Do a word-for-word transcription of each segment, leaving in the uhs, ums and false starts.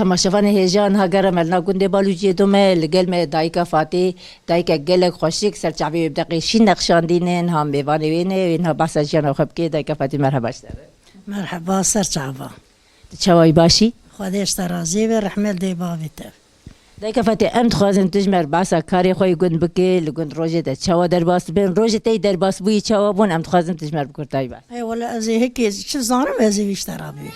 Temaşevanê hêja, niha gere me li nav gundê Balûciyê dome, li gel me dayika Fatê, dayika gelek xweşik, ser çavê wê bi deqê şîn nexşandîne, niha mêvanê wê ne, wê niha behsa jiyana xwe bike. Dayika Fatê, merheba ji te re. Merheba, ser çava. Tu çawa yî, baş î? Xwedê ji te razî be, rehmê li dê bavê te. Dayika Fatê, em dixwazin tu ji me re behsa karê xwe yê gund bike, li gund rojê te çawa derbas dibin, rojê te yê derbasbûyî çawa bûn, em dixwazin tu ji me re bi kurtayî behs. Ê wele ez ê hikê çi zanim, ez ê wî ji te re bê.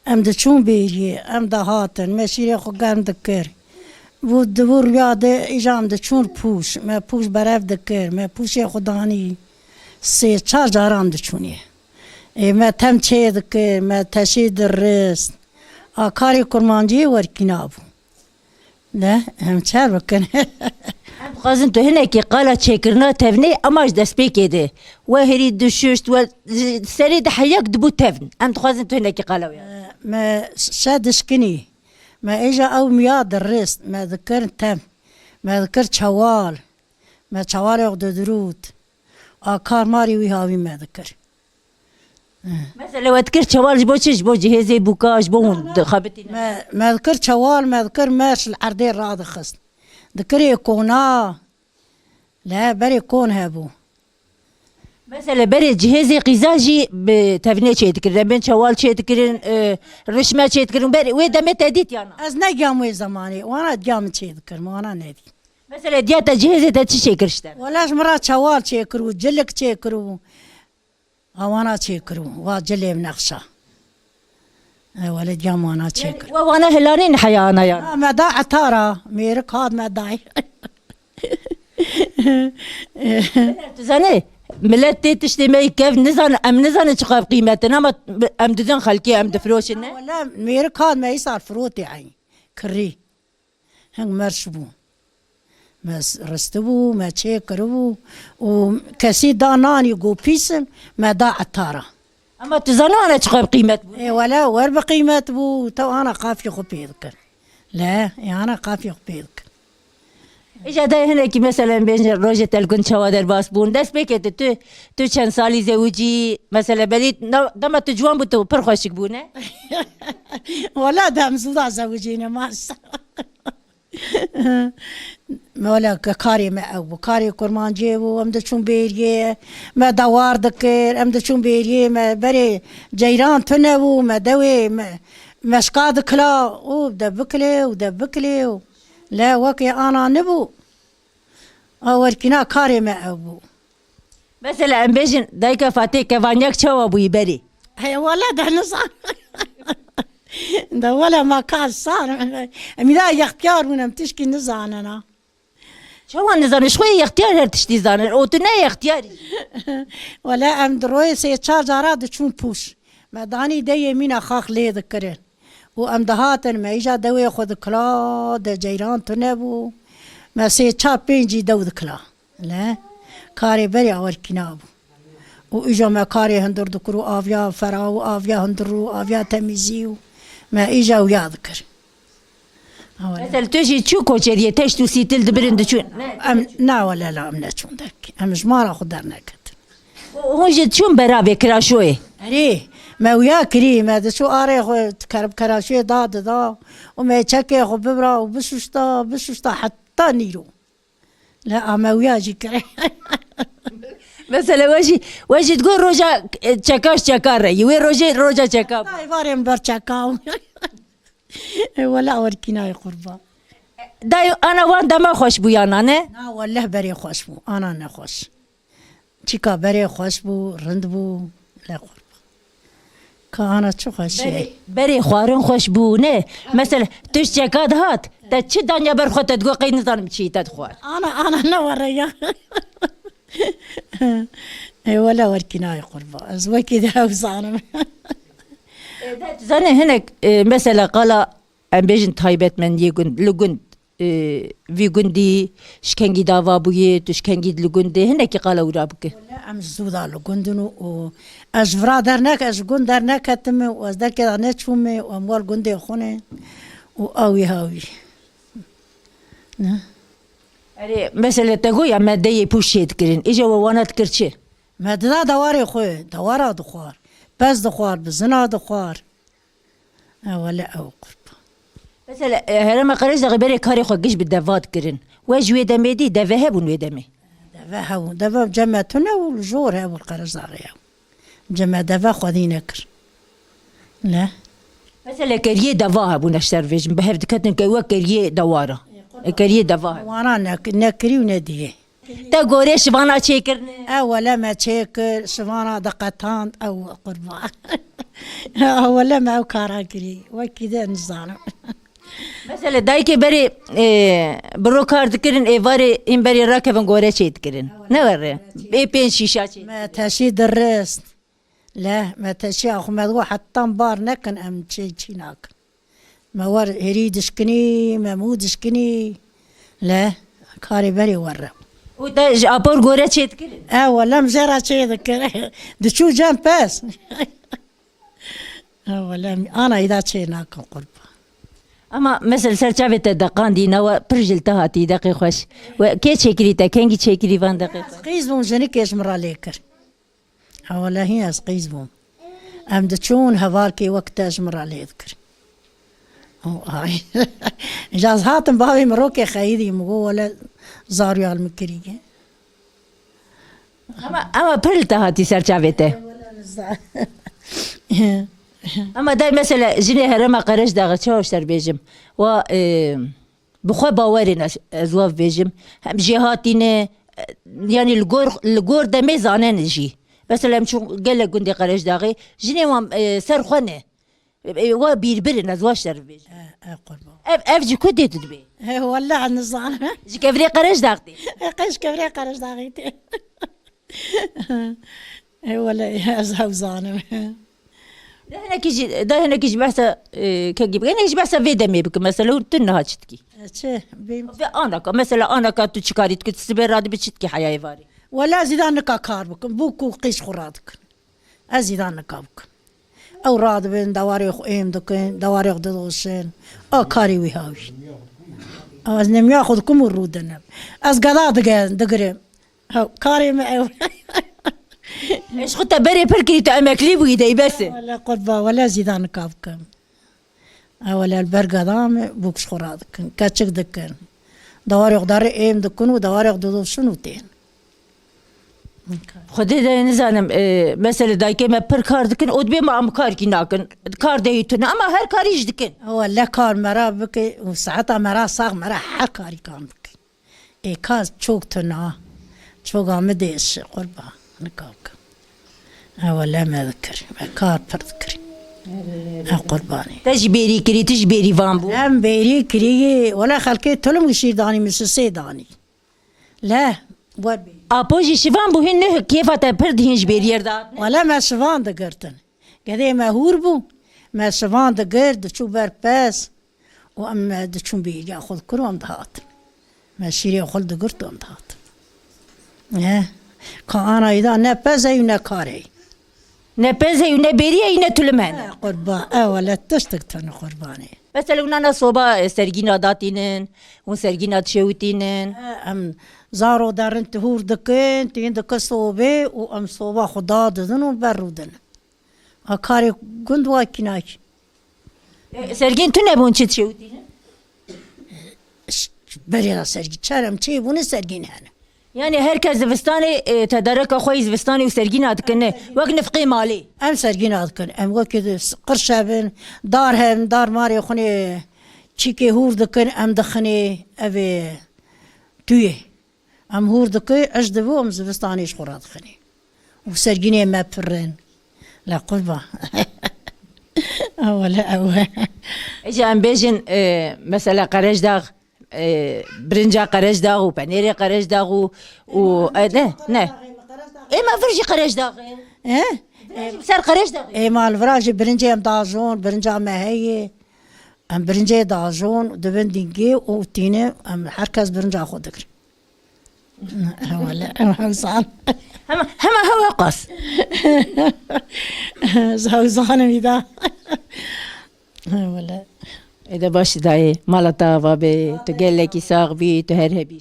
Em diçûn bêriyê, em dihatin, me şîrê xwe germ dikir. Bû, dibû riya de îja em diçûn pûş, me pûş berev dikir, me pûşê xwe danî. Sê çar cara em diçûnê. Ê, me tem çê dikir, me teşî dirist. A karê kurmanciyê werkîna bû. Ne, em çer bikin. Em dixwazin tu hinekî qala çêkirina tevnê, ema ji destpêkê de. We herî dişuşt, we serê de heyak dibû tevn. Em dixwazin tu hinekî qala wê. Me şe dişkinî. Me êja ew miya dirist. Me dikir tev. Me dikir çewal. Me çewalê xwe didirût. A kar marî wî hawî me dikir. Mesela we dikir çewal ji bo çi? Ji bo cihêzê bûka, ji bo hûn dixebitîne? Me, me dikir çewal, me dikir merş li erdê radixist. Dikirê kona, le berê kon hebû. Mesela berê cihêzê qîza jî bi tevnê çê dikirin. Em bên çewal çê dikirin, e, rişme çê dikirin. Berê wê demê te dît yan na? Ez negiyam wê zemanê. Wana diya min çê dikirin, wana nedî. Mesela diya te cihêzê te çi çêkir ji te? Wela ji min re çewal çêkir û cilik çêkir û Awana çêkir û wa cilê nexşa. E, wele diya wana çêkir. We wana hilanî niheya ana yan? Ha, me da etara, mêrik hat me dayî. Tu zanî, milet tê tiştê me yê kev nizane, em nizane çiqas qîmet in, ama em didin xelkê, em difiroşin, ne? Wele mêrik hat me îsal firotê eyn, kirî. Hing merş bû. Me s-, ristibû, me çê kiribû û kesî da nanî ku pîs in, me da etara. Ama tu zanî ana çiqas qîmet bû? Ê, wele wer bi qîmet bû, tew ana qafî xwe pê dikir. Le, ê ana qafî xwe pê dikir. Îja dayê hinekî mesela em bêjin rojê te li gund çawa derbas bûn? Dest pê ke tu, tu, tu çend salî zewicî? Mesela belî na-, dema tu ciwan bû tu pir xweşik bû, ne? Wela dem zûda zewicîne, maşallah. Me wele ke karê me ew bû. Karê kurmanciyê bû, em diçûn bêriyê, me dewar dikir, em diçûn bêriyê, me berê ceyran tune bû, me dewê, me, meşka dikila û de bikilê û de bikilê û le wekê ana nibû. A werkîna karê me ew bû. Mesela em bêjin dayika Fatê kevanyak çawa bûyî berê? Hey, wele de nizan. De wele ma ka zan. Em îda yextiyar bûn, em tişkî nizanin ha. Çawa nizanin? Ji xwe yê yextiyar her tiştî zanin. O tu ne yextiyar î. Wele em di royê sê çar cara diçûn pûş. Me danî deyê mîna xax lê dikirin. Û em dihatin, me îja dewê xwe dikila, de ceyran tune bû. Me sê çar pêncî dew dikila. Le, karê berê awerkîna bû. Û îja me karê hundir dikir û aviya fera û aviya hundir û aviya temîzî û me îja wiya dikir. Awa le. Mesela tu jî çû koçeriyê, teşt û sîtil dibirin diçûn? Em, na wele la em neçûn derkê. Em ji mala xwe derneketin. Hûn jî diçûn beravê kiraşoyê? Erê, me wiya kirî, me diçû arê xwe kerb kiraşoyê da dida û me çekê xwe bibra û bişuşta, bişuşta heta nîro. Le amewiya jî kire. Mesela we jî, we jî digot roja, e, çeka ji çeka re yî. Wê rojê roja çeka bû. Ay, varê min ber çeka. E, wele werkînayê qurba. Dayê, ana wan dema xweş bû yana, ne? Na, weleh berê xweş bû. Ana ne xweş. Çika berê xweş bû, rind bû. Le qurba. Ka ana çi xweşî ye. Berê, berê xwarin xweş bû, ne? Mesela, tu ji çeka dihat, te çi danya ber xwe te digot, qey nizanim çi te dixwar. Ana, ana ne were ya. Ê, wele werkî nayê qurba. Ez wekî de ew zanim. Ê, de, tu zanî hinek, e, mesela qala em bêjin taybetmendiyê gund, li gund, e, vî gundî ji kengî dava bûyê, tu ji kengî li gundê, hinekî qala wira bike. Wele em ji zû da li gund in û, û ez ji vira derneke, ez ji gund derneketime û ez derkê de neçûme û em wal gundê xwe ne û awî hawî. Ne? Erê, mesela te got ya me deyê pûş çê dikirin. Îja we wana dikir çi? Me dida dewarê xwe, dewara dixwar. Pez dixwar, bizina dixwar. E, wele ew qurban. Mesela, e, herêma Qerejdaxê berê karê xwe giş bi deva dikirin. We ji wê demê dî, deve hebûn wê demê? Deve hebûn. Deve cem me tune û jor hebûn Qerejdaxê hebûn. Cem me deve xwedî nekir. Ne? Mesela keriyê deva hebûn, ez şer vêjim. Bi hev diketin ke we keriyê dewara. E, keriyê deva hebûn. Wana ne, ne kirî û ne diyê. Te gorê şivana çêkirine? Ew wele me çêkir, şivana diqetand, ew qurban. Ew wele me ew kara kirî. Wekî de nizanim. Mesela dayikê berê, e, bi ro kar dikirin, êvarê hîn berê rakevin gore çê dikirin. Ne were? Bê pênc şîşa çê. Me teşî dirist. Le, me teşî axu me digo hetan bar nekin em çê çî nakin. Me wer herî dişkinî, me mû dişkinî. Le, karê berê werre. Û te ji apor gore çê dikirin? E, wele em jê re çê dikir. Diçû cem pez. E, wele em ana îda çê nakin qurban. Ama mesela ser çavê te deqandî, nawa pir ji li te hatî, deqê xweş. We kê çêkirî te, kengî çêkirî van deqê xweş? Qîz bûm, jinikê ji min re lê kir. Ha, welehî ez qîz bûm. Em diçûn hevalkê wek te ji min re lê dikir. Û ay. Îca ez hatim bavê min rokê xeyidî min got, wele zarûya li min kirî ye. Ama, ama pir li te hatî ser çavê te. Wele niza. Ama day mesela jinê herêma Qerejdaxê çawa ji te re bêjim. Wa, e, Bi xwe bawerên ez, ez wa bêjim. Hem jêhatî ne, e, yanî li gor, li gor demê zanene jî. Mesela em çûn gelek gundê Qerejdaxê, jinê wan, e, ser xwe ne. E, e, wa bîrbirin ez wa şer bêjim. E, e, qurban. Ev, ev ji ku dê tu dibê? E, wele nizanim. Ji kevirê Qerejdax dê. E, qey ji kevirê Qerejdaxê dê. E, wele ez hew zanim. De hinekî jî, de hinekî jî behsa, e, kekî bikin. Hinekî jî behsa vê demê bikin. Mesela hûn tu niha çi dikî? E, çi? Bêm- Vê anaka. Mesela anaka tu çi karî dikî? Tu sibê radibi çi dikî heya êvarê? Wela ez îda nika kar bikim. Bûk û qîz xwe radikin. Ez îda nika bikim. Ew radibin, dewarê xwe êm dikin, dewarê xwe didoşin. A karê wî hawî. Ew ez nemiya xwe dikim û rûdinim. Ez geda dige-, digirim. Ew, karê me ew. Eş xwe te berê pir kirî, tu emeklî bûyî dey bes e. Wele qurba, wele zîda nika bikim. Ew wele li ber geda me bûk ji xwe radikin, keçik dikin. Dewarê xwe derê êm dikin û dewarê xwe didoşin û tên. Xwedê de nizanim, e, mesela dayikê me pir kar dikin, û dibê me em karkî nakin. Kar de yî tune, ama her karî jî dikin. Wele kar mera bike û saeta mera sax mera her karî kan dikin. Ê ka çok tuna, çoga mi dêş qurban, nikak. Ew wele me dikir, me kar pir dikir. Ew qurbanê. Te jî bêrî kirî, tu jî bêrî van bû? Em bêrî kirî, wele xelkê tulim û şîr danî, min sisê danî. Le, wer bêrî. Apo jî şivan bû, hîn ne kêfa te pir dihîn ji bêrî yer dihat ne? Wele me şivan digirtin. Gedê me hûr bû, me şivan digir, diçû ber pez. Û em, e, diçûn bêriya xwe dikir û em dihatin. Me şîrê xwe li digirt û em dihatin. He. Ka ana îda ne pez ey û ne kar ey. Ne pez ey û ne bêrî ey, ne tulim hene. E, qurban, e, wele tiştik tune qurbanê. Mesela hûn ana soba, e, sergîna datînin, hûn sergîna dişewitînin. E, em zaro derin tihûr dikin, tîn dikin sobê û em soba xwe dadidin û berrûdin. A karê gund wa kî nakî. E, sergîn tune bûn çi dişewitînin? Ş-, berê ra sergî, çerem çê bûne sergîn hene. Yani her kes zivistanê, e, tedareka xwe yî zivistanê û sergîna dikine. Wek nifqê malê. Em sergîna dikin. Em wekî di s-, qirşe bin, dar hem, dar marê xunê çîkê hûr dikin, em dixinê evê tuyê. Em hûr dikê, ij dibû, em zivistanê ji xwe re dixinê. Û sergînê me pir in. Le qurban. Ew wele ew e. Ece em bêjin, e, mesela Qerejdax, e, birinca Qerejdax û penêrê Qerejdax û, û, e, ne, ne. Ê me vir jî Qerejdax e. He? Vir jî ser Qerejdax e. Ê me li vira jî birincê em dajon, birinca me heye. Em birincê dajon, dibin dîngê û tîne, em her kes birinca xwe digrin. Wele, em hewsan. Hema, hema hewa qas. Hewsan em îda. Wele. Êde baş dayê, mala te ava be, tu gelekî sax bî, tu her hebî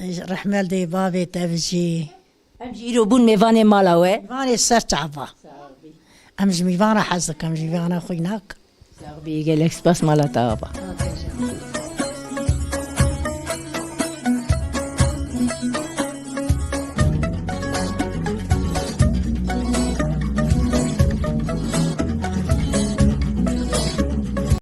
inşallah. Rehmel dê bavê te bijî. Em jî îro bûn mêvanê mala we. Mêvanê ser çava. Em ji mîvana hez dikin, em ji mîvana xwînak. Bî gelek spas mala te ava.